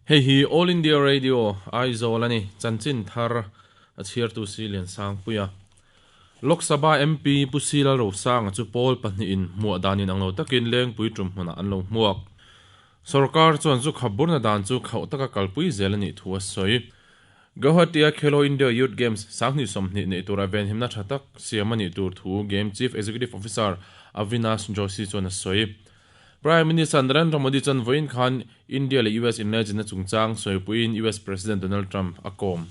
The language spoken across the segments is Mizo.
Hei hi All India Radio, Aizawl a ni. Chanchin thar a chhiartu si Liansangpuia. Lok Sabha MP Pu Sila Rosanga chu pawl pahnihin hmuah dan inang lo takin Lengpui tum hmunah an lo hmuak. Sorkar chuan zu khap burna dan chu khauh taka kalpui zel a nih thu a sawi. Guwahati-a Khelo India Youth Games 2020 neih tura venhimna tha tak siam a nih tur thu Game Chief Executive Officer Avinash Joshi chuan a sawi. Prime Minister Narendra Modi chuan vawiin khan India leh US inlaichinna chungchang sawipuiin US President Donald Trump a kawm.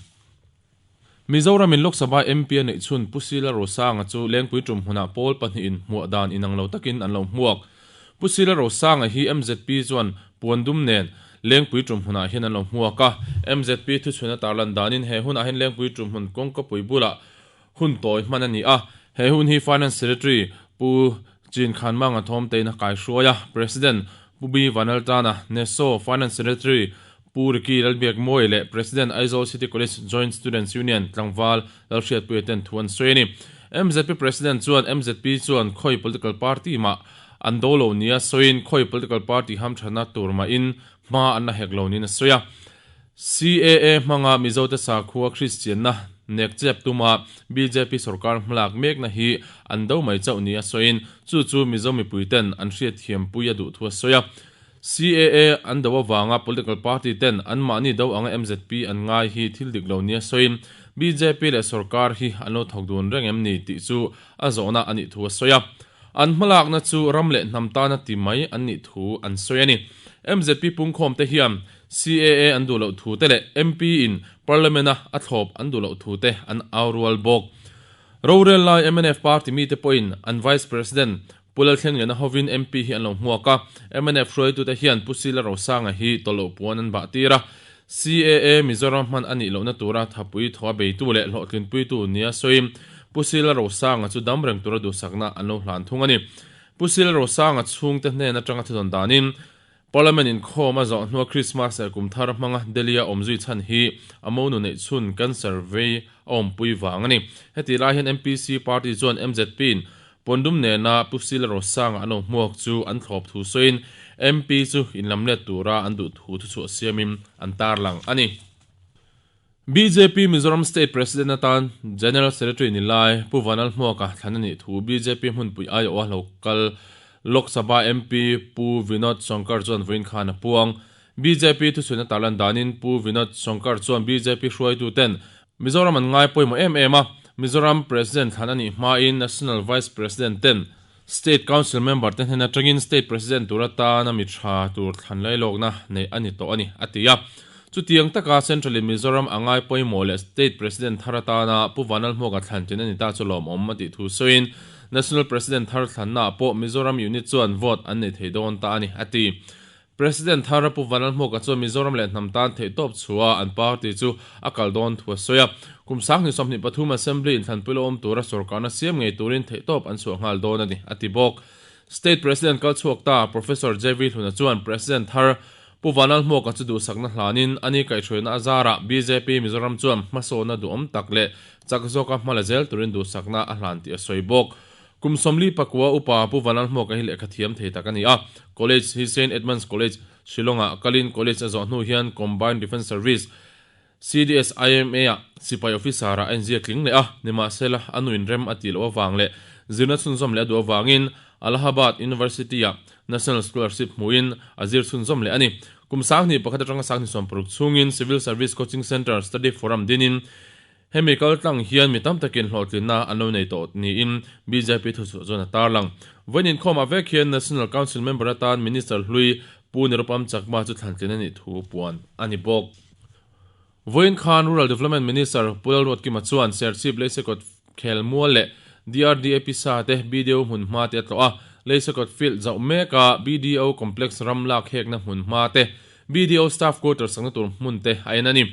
Mizoramin Lok Sabha MP a neih chhun Pu Sila Rosanga chu Lengpui tum hmunah pawl pahnihin hmuah dan inang lo takin an lo hmuak. Pu Sila Rosanga hi MZP chuan puan dum nen Lengpui tum hmunah hian an lo hmuak a. MZP thuchhun a tarlan danin he hunah hian Lengpui tum hmun kawngkapui bulah hun tawi hman a ni a. He hun hi Finance Secretary Pu Chin Khanmanga Thawmtein a kaihruai a, President Pu B Vanaltana, NESO Finance Secretary Pu Ricky Lalbiakmawia leh President Aizawl City College Joint Students Union tlangval Lalhriatpuia ten thu an sawi a ni. MZP President chuan MZP chuan khawi political party mah an do lo nia sawiin khawi political party hamthatna tur mahin hma an la hek lo niin a sawi a. CAA hmanga Mizote sakhua Kristianna nek chep tuma bjp sorkar hmalak mekna hi an do mai chauh nia sawiin chu chu Mizo mipuiten an hriatthiampui a duh thu a sawi a. CAA an do avanga political party ten anmahni do anga MZP an ngai hi thil dik lo nia sawiin bjp leh sorkar hi an lo thawk dun reng em ni tih chu a zawhna a nih thu a sawi a. An hmalakna chu ram leh hnam tana ti mai an nih thu an sawi a ni. MZP pungkhawm te hian CAA an duh loh thu te leh MP in Parliament a a thlawp an duh loh thu te an au rual bawk. Rorel lai mnf party mite pawhin an Vice President Pu Lalthlengliana hovin MP hi an lo hmuak a, mnf hruaitute hian Pu Sila Rosanga hi tawlh puan an bah tir a. CAA Mizoram hman a nih lohna tura thapui thaw a beitu leh hlawhtlinpuitu nia sawiin Pu Sila Rosanga chu dam reng tura duhsakna an lo hlan thung a ni. Pu Sila Rosanga chhungte hnen atanga thudawn danin Parliament inkhawm a zawh hnua Christmas leh kum thar hmanga Delhi-a awm zui chhan hi a monu neih chhun cancer vei a awmpui vang a ni. Hetih lai hian MPC party chuan MZP-in Pawndum nena Pu Sila Rosanga an lo hmuak chu an thlawp thu sawiin MP chu inlamlet tura an duh thu thuchhuah siamin an tarlang a ni. Bjp Mizoram State President atan General Secretary ni lai Pu Vanal Hmuaka thlan a nih thu bjp hmunpui aiawha lo kal Lok Sabha MP Pu Vinod Shankar chuan vawiin khan a puang. Bjp thuchhuina tarlan danin Pu Vinod Shankar chuan bjp hruaituten Mizoram an ngai pawimawh em em a, Mizoram President thlan a nih hmain National Vice President ten State Council member te hnen atangin State President tur atana mi tha tur thlan lailawkna neih a ni tawh a ni, a ti a. Chutiang taka Central in Mizoram a ngai pawimawh leh State President thar atana Pu Vanlalhmuaka thlan tin a ni ta chu lawmawm a tih thu sawiin National President thar thlannaah pawh Mizoram Unit chuan vote an nei thei dawn ta a ni, a ti. President thar Pu Vanlalhmuaka chuan Mizoram leh hnam tan theihtawp chhuah an party chu a kal dawn thu a sawi a. Kum 2023 Assembly inthlanpui lo awm tura sorkarna siam ngei turin theihtawp an chhuah nghal dawn a ni, a ti bawk. State President kal chhuak ta Professor JV Hluna chuan President thar Pu Vanlalhmuaka chu duhsakna hlanin a ni kaihhruaina a zarah bjp Mizoram chuan hmasawnna duhawm tak leh chak zawka hma la zel turin duhsakna a hlan tih a sawi bawk. Kum 44 upa Pu Vanlalhmuaka hi lehkha thiam thei tak a ni a. College hi Saint Edmund's College, Shillong-ah kalin college a zawh hnu hian Combined Defence Service, CDS, IMA-ah sipai officer-ah a inziak tling leh a. Nimahsela, a nuin rem a tih loh avang leh zirna chhunzawm leh a duh avangin Allahabad University-ah National Scholarship hmuhin a zir chhunzawm leh a ni. Kum 2001 atanga 2060 chhungin Civil Service Coaching Centre Study Forum dinin Hemi kal tlang hian mi tam takin hlawhtlinna an lo nei tawh niin bjp thuchhuah chuan a tarlang. Vawiin inkhawmah vek hian National Council member atan Minister hlui Pu Nirupam Chakma chu thlantlin a nih thu puan a ni bawk. Vawiin khan Rural Development Minister Pu Lalruatkima chuan Serchhip Leisekawt Khelmual leh DRDA pisa te BDO hmunhma te a tlawh a, Leisekawt Field zauh meka BDO Complex ram lak hekna hmunhma te BDO Staff Quarters sakna tur hmun te a en a ni.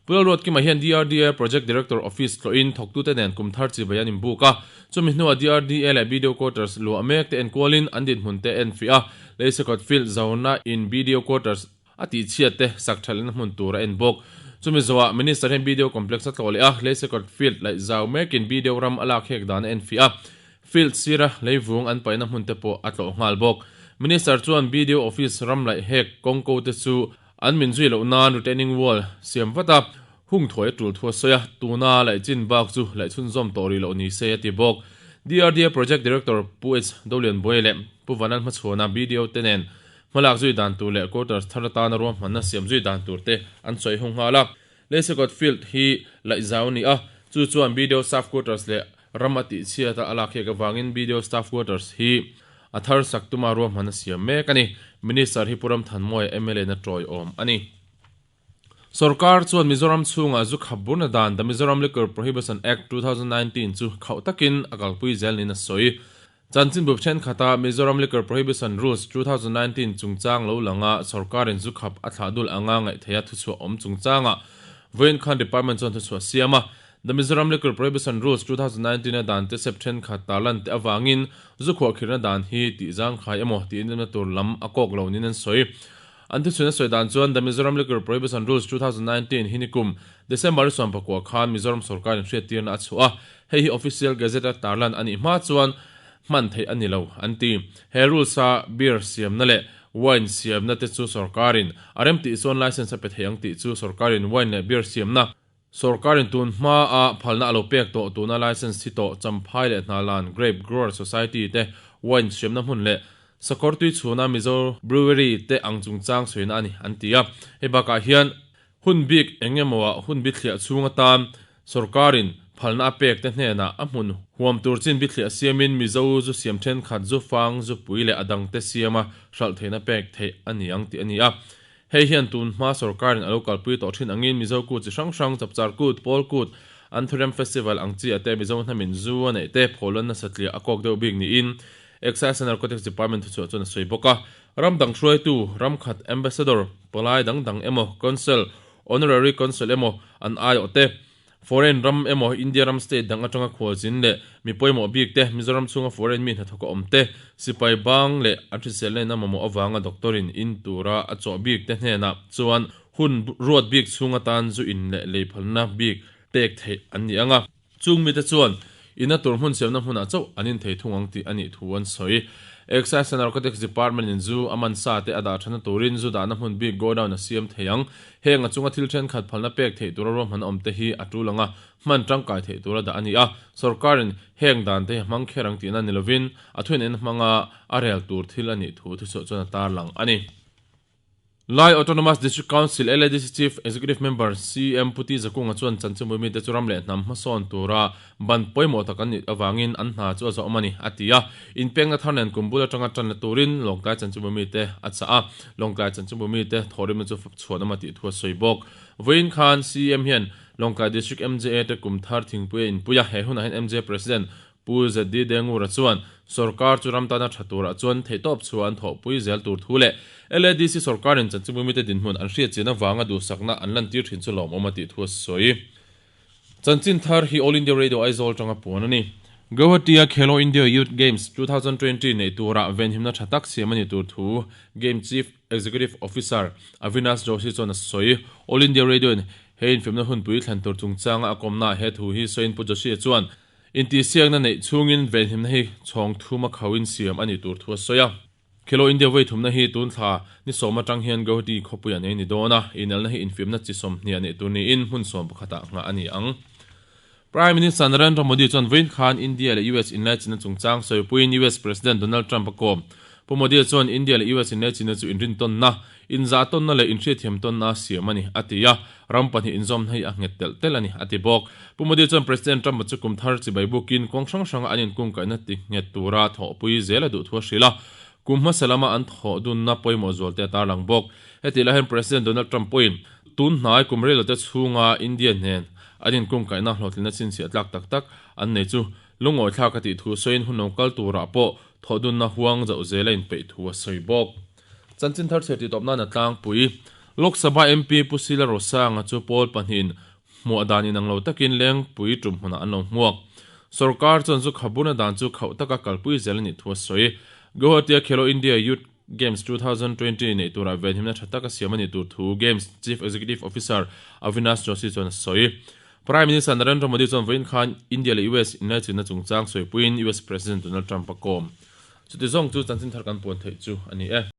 Pu Lalruatkima hian DRDA Project Director Office tlawhin thawktute nen kum thar chibai an inbuk a. Chumi hnuah DRDA leh BDO Quarters luah mek te enkualin an dinhmun te enfiah a, Leisekawt Field zauna in BDO Quarters a tihchhiat te sak thatlehna hmun tur a en bawk. Chumi zawhah Minister hian BDO Complex a tlawh leh a, Leisekawt Field laih zau mekin BDO ram a lak hek dan a enfiah a. Field sira leivung an paihna hmun te pawh a tlawh nghal bawk. Minister chuan BDO Office ram laih hek kawngko te chu An min zui loh nan retaining wall siam vat a, hung thuai a tul thu a sawi a, tuna laih chin bak chu laih chhunzawm tawh rih loh ni se a ti bawk. DRDA Project Director Pu H. Dolianbuai leh Pu Vanlal Hmachhuana BDO te nen hmalak zui dan tur leh quarters thar atana ruahmanna siam zui dan tur te an sawi hung nghal a. Leisekawt field hi laih zau a ni a, chu chuan BDO staff quarters leh ram a tihchhiat a a lak hiak avangin BDO staff quarters hi a thar sak tuma ruahman a siam mek a ni. Minister hi Pu Ramthanmawia mla na tawiawm a ni. Sorkar chuan Mizoram chhungah zu khap burna dan The Mizoram Liquor Prohibition Act 2019 chu khauh takin a kalpui zel niin a sawi. Chanchinbu thenkhata Mizoram Liquor Prohibition Rules 2019 chungchang lo langa sorkarin zu khap a thlah dul anga ngaihtheiha thuchhuah awm chungchangah vawiin khan department chuan thuchhuah a siam a. The Mizoram Liquor Prohibition Rules 2019 a dan te sep thenkhat tarlan te avangin zu khuahkhirhna dan hi tih zangkhai emaw tih inremna tur lam a kawk lo niin an sawi. An thuchhuina sawi dan chuan The Mizoram Liquor Prohibition Rules 2019 hi nikum December 19 khan Mizoram sorkarin hriattirna a chhuah a, hei hi Official Gazette a tarlan a nih hma chuan hman theih a ni lo an ti. He rules-a beer siamna leh wine siamna te chu sorkarin a remtih chuan license a pe thei ang tih chu sorkarin wine leh beer siamna Sorkarin tun hmaa phalna a lo pek tawh tuna license thi tawh Champhai leh Hnalan Grape Grower Society te wine siamna hmun leh Sakawr tui chhuna Mizo Brewery te ang chungchang sawiina a ni an ti a. Hei bakah hian hun bik eng emaw ah hun bithliah chhung atan sorkarin phalna a pek te hnenah a hmun huam tur chin bithliah siamin Mizo zu siam thenkhat zu fang, zu pui leh a dangte siama hralh theihna pek theih a ni ang tih a ni a. Hei hian tun hma sorkarin a lo kalpui tawh thin angin Mizo kut chi hrang hrang, Chapchar Kut, Pawl Kut, Anthurium Festival ang chi ate Mizo hnamin zu a neih te phawlun nasa tliah a kawk deuh bik niin Excise and Narcotics Department thuchhuah chuan a sawi bawk a. Ram dang hruaitu, ram khat Ambassador, palai dang dang emaw, Consul, Honorary Consul emaw an aiawh te, Foreign ram emaw India ram state dang atanga khualzin leh mi pawimawh bik te, Mizoram chhunga foreign mi hnathawk a awm te, sipai bang leh an hriselna in a mamawh avanga doctor in in tura a chawh bik te hnenah chuan hun ruat bik chhung atan zu in leh lei phalna bik pek theih an ni ang a. Chung mite chuan ina tur hmun siamna hmunah chauh an in thei thung ang tih a nih thu an sawi. Excise and Narcotics Department in zu a man sa te a dah thana turin zu dahna hmun bik godown a siam thei ang. Heng a chunga thil thenkhat phalna pek theih tura ruahman awm te hi a tul anga hman tangkai theih tura dah a ni a. Sorkarin heng dan te hi a hmang kher ang tihna ni lovin a thuin en hmanga a rel tur thil a nih thu thuchhuah chuan a tarlang a ni. Lai Autonomous District Council, LADC, Chief Executive Member CM Puti Zakunga chuan chanchinbu mite chu ram leh hnam hmasawn tura ban pawimawh tak an nih avangin an hna chu a zawhawm a ni, a ti a. Inpekna thar nen kum bul atanga tan la turin Lawngtlai chanchinbu mite a chah a, Lawngtlai chanchinbu mite thawhrimna chu chhuan awm a tih thu a sawi bawk. Vawiin khan CM hian Lawngtlai District MJA te kum thar thingpui a inpui a, he hunah hian MJA President Pu ZD Dengura chuan sorkar chu ram tana tha turah chuan theihtawp chhuah an thawhpui zel tur thu leh LADC sorkarin chanchinbu mite dinhmun an hriatchian avanga duhsakna an lantir thin chu lawmawm a tih thu a sawi. Chanchin thar hi All India Radio Aizawl tanga puan a ni. Guwahati-a Khelo India Youth Games 2020 neih turah venhimna tha tak siam a ni tur thu Game Chief Executive Officer Avinash Joshi chuan a sawi. All India Radio-in he infimna hunpui thlen tur chungchanga a kawmnaah he thu hi sawiin Pu Joshi-a chuan Intihsiakna neih chhungin venhimna hi chhawng thuma khauhin siam a nih tur thu a sawi a. Khelo India vawi thumna hi tun thla ni sawm atang hian Guwahati khawpui a nei ni dawn a, inelna hi infiamna chi 20 a neih tur niin hmun sawm pakhatah nghah a ni ang. Prime Minister Narendra Modi chuan vawiin khan India leh US inlaichinna chungchang sawipuiin US President Donald Trump a kawm. Pu Modi chuan India leh US inlaichinna chu inrintawnna, inzahtawnna leh inhriatthiamtawnna a siam a ni, a ti a. Ram pahnih inzawmna hi a nghet telh telh a ni, a ti bawk. Pu Modi chuan President Trump-a chu kum thar chibai bukin kawng hrang hranga an inkungkaihna ti nghet tura thawhpui zel a duh thu a hrilh a, kum hmasa lama an thawh dunna pawimawh zualte a tarlang bawk. Hetih lai hian President Donald Trump pawhin tun hnai kum reilote chhunga India nen an inkungkaihna hlawhtlinna chhinchhiah tlak tak tak an nei chu lungawithlak a tih thu sawiin hun lo kal turah pawh thawh dunna huang zauh zel a inpeih thu a sawi bawk. Chanchin thar chhiar tih tawp nan a tlangpui. Lok Sabha MP Pu Sila Rosanga chu pawl pahnihin hmuah dan inang lo takin Lengpui tum hmunah an lo hmuak. Sorkar chuan zu khabuna dan chu khauh taka kalpui zel a nih thu a sawi. Guwahati-a Khelo India Youth Games 2020 neih turah venhimna tha taka siam a nih tur thu Games Chief Executive Officer Avinash Joshi chuan a sawi. Prime Minister Narendra Modi chuan vawiin khan India leh US inlaichinna chungchang sawipuiin US President Donald Trump a kawm. Chuti zawng chu chanchin thar kan puan theih chu a ni e.